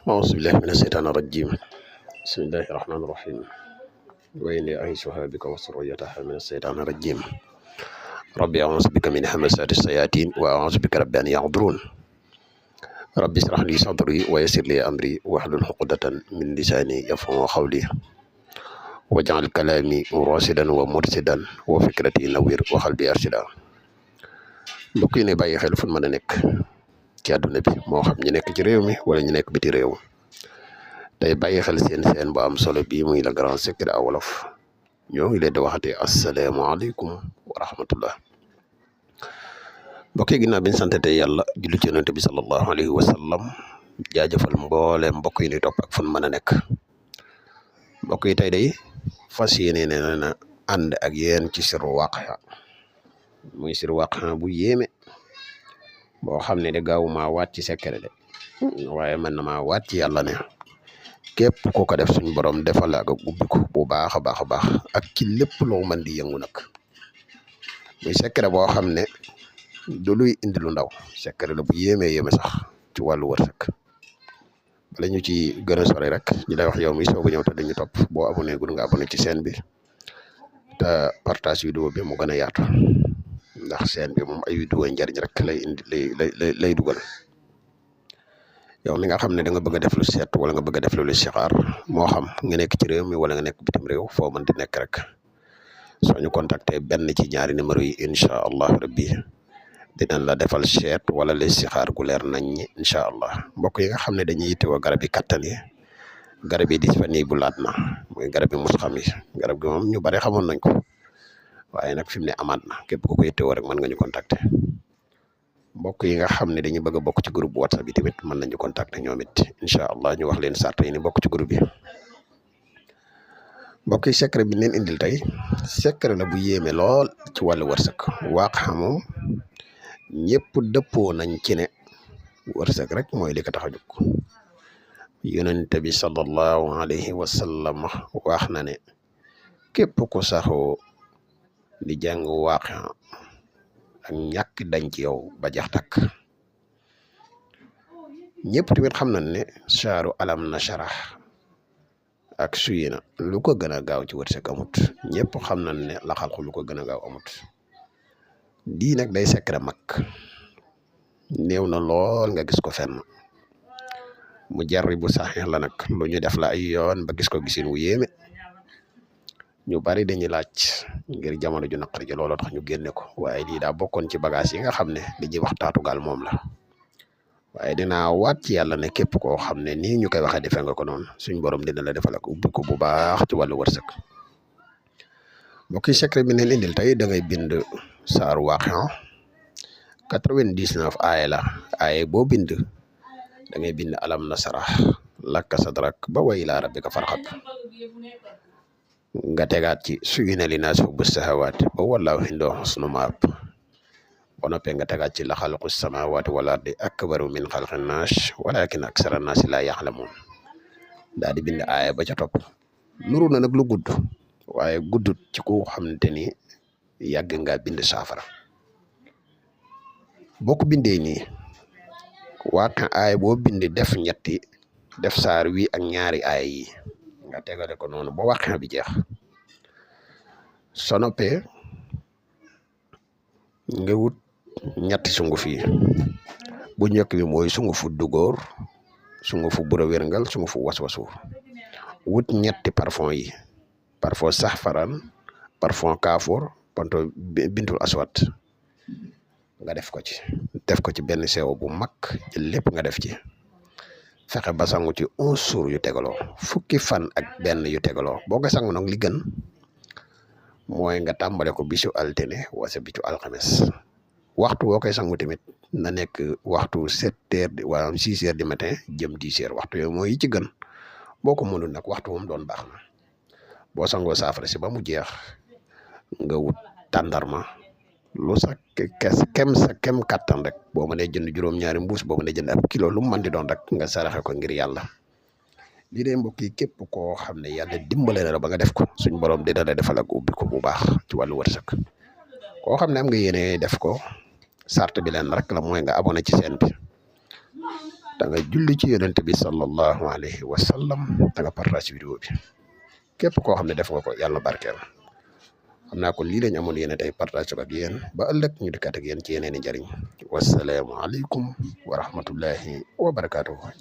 أعوذ بالله من الشيطان الرجيم بسم الله الرحمن الرحيم وإني أعيذها بك وذريتها من الشيطان الرجيم ربي أعوذ بك من همزات الشياطين وأعوذ بك رب أن يحضرون ربي اشرح لي صدري ويسر لي أمري واحلل عقدة من لساني يفقهوا قولي واجعل كلامي راشدا ومرشدا وفكرتي نوير وقلبي أرشدا mbokk yi ne bàyyi xel fu mën a nekk ci àdduna bi moo xam ñu nekk ci réew mi wala ñu nekk biti réew tey bàyyi xel seen bu am solo bii muy le grand secret à wolof ñoo ngi leen di waxati asalaamaaleykum wa rahmatullah mbokk yi ginnaaw bi ñu sant tey yàlla julli ci yonent bi sallallahu alayhi wa sallam jaajëfal mbooleem mbokk yi ni topp ak fu mën a nekk mbokk yi tey day fas yéene ne na ànd ak yéen ci sirru waaqi'a muy sirru waaqi'a bu yéeme boo xam ne de gaaw maa waat ci secret de waaye man na maa waat ci yàlla ne képp ku ko def suñu borom defal la ak ubbiku bu baax a baax a baax ak ci lépp loo mën di yëngu nag muy secret boo xam ne du luy indi lu ndaw secret la bu yéemee yéeme sax ci wàllu wërsëg bala ñu ci gën a sori rek ñu lay wax yow mi soog a ñëw te dañu topp boo abonné gul nga abonné ci chaîne bi te partage vidéo bi mu gën a yaatu ndax chaîne bi moom ay vidéo njariñ rek lay indi lay dugal yow mi nga xam ne da nga bëgg a def lu seet wala nga bëgg a def lu listixaar moo xam nga nekk ci réew mi wala nga nekk bitim réew foo mën di nekk rek soo ñu contacté benn ci ñaari numéro yi incha allah rabbi dinañ la defal seet wala listixaar gu leer nañ ñi incha allah mbokk yi nga xam ne dañuy yittewoo garab yi kattan yi garab yi disponible laat na muy garab yi mus xam yi garab gi moom ñu bari xamoon nañ ko waaye nag fi mu ne amaat na képp ku ko yittewoo rek mën nga ñu contacter mbokk yi nga xam ne dañu bëgg a bokk ci groupe whatsapp bi tamit mën nañu contacter ñoom it incha allah ñu wax leen sart yi ni bokk ci groupe bi mbokk yi secret bi leen indil tey secret la bu yéeme lool ci wàllu wërsëg waaqi'a moom ñëpp dëppoo nañ ci ne wërsëg rek mooy li ko tax a jóg yonente bi sallallahu alayhi wa sallam wax na ne képp ku saxoo di jàng waaqi'a ak ñàkk dañ ci yow ba jax takk ñëpp tamit xam nañ ne saaru alam nashrah ak suyina lu ko gën a gaaw ci wërsëg amut ñëpp xam nañ ne la xalqu lu ko gën a gaaw amut lii nag day secret mag néew na lool nga gis ko fenn mu jarri bu saxeex la nag lu ñu def la ay yoon ba gis ko gisin wu yéeme ñu bari dañuy laaj ngir jamono ju naqari ji looloo tax ñu génne ko waaye lii daa bokkoon ci bagage yi nga xam ne li ñuy wax taatu gaal moom la waaye dinaa waat ci yàlla ne képp koo xam ne nii ñu koy waxee defee nga ko noonu suñ borom dina la defal ak ubbi ko bu baax ci wàllu wërsëg mbokk yi secret bi ne indil tey da ngay bind saaru waaqi'a 99 aaya la aaya boo bind da ngay bind alam nasrah laka sadrak ba wa ilaa rabbika farxab nga tegaat ci suyina li naas hubbu sahawaat ba wallaahu indahu husnu maab ba noppee nga tegaat ci la xalqu samawaati wal ardi akbaru min xalqi naas walakin aksara naasi laa yaxlamuun daal di bind aaya ba ca topp nuru na nag lu gudd waaye guddut ci ku xamante ni yàgg nga bind saafara boo ko bindee nii waaqi'a aaya boo bind def ñetti def saar wi ak ñaari aaya yi nga tegale ko noonu ba waaqi'a bi jeex soo noppee nga wut ñetti sunguf yi bu njëkk bi mooy sungufu dugóor sungufu bura wérngal sungufu waswasu wut ñetti parfum yi parfum saxfaran parfum kaafoor panto bintul aswat nga def ko ci benn sewo bu mag jël lépp nga def ci fexe ba sangu ci 11 jours yu tegaloo fukki fan ak benn yu tegaloo boo ko sangu nag li gën mooy nga tàmbale ko bisu altine wasa bisu alxames waxtu boo koy sangu tamit na nekk waxtu 7 heures wala 6 heures du matin jëm 10 heures waxtu yooyu mooy yi ci gën boo ko mënul nag waxtu moom doon baax na boo sangoo saafara si ba mu jeex nga wut tàndarma lu sa kem kattan rek boo mënee jënd juróom-ñaari mbuus boo mënee jënd ab kilo lu mu mën di doon rek nga saraxe ko ngir yàlla lii de mbokk yi képp koo xam ne yàlla dimbale na la ba nga def ko suñ borom dina la defal ak ubbi ko bu baax ci wàllu wërsëg koo xam ne am nga yéene def ko sart bi leen rek la mooy nga abonné ci chaîne bi da nga julli ci yonent bi sallallahu alayhi wa sallam da nga partage vidéo bi képp koo xam ne def nga ko yàlla barkeel xam naa ko lii lañ amoon yéen tey partage ko ak yéen ba ëllëg ñu dikkaat ak yéen ci yeneen i njariñ wasalaamu aleykum wa rahmatullahi wa barakaatuhu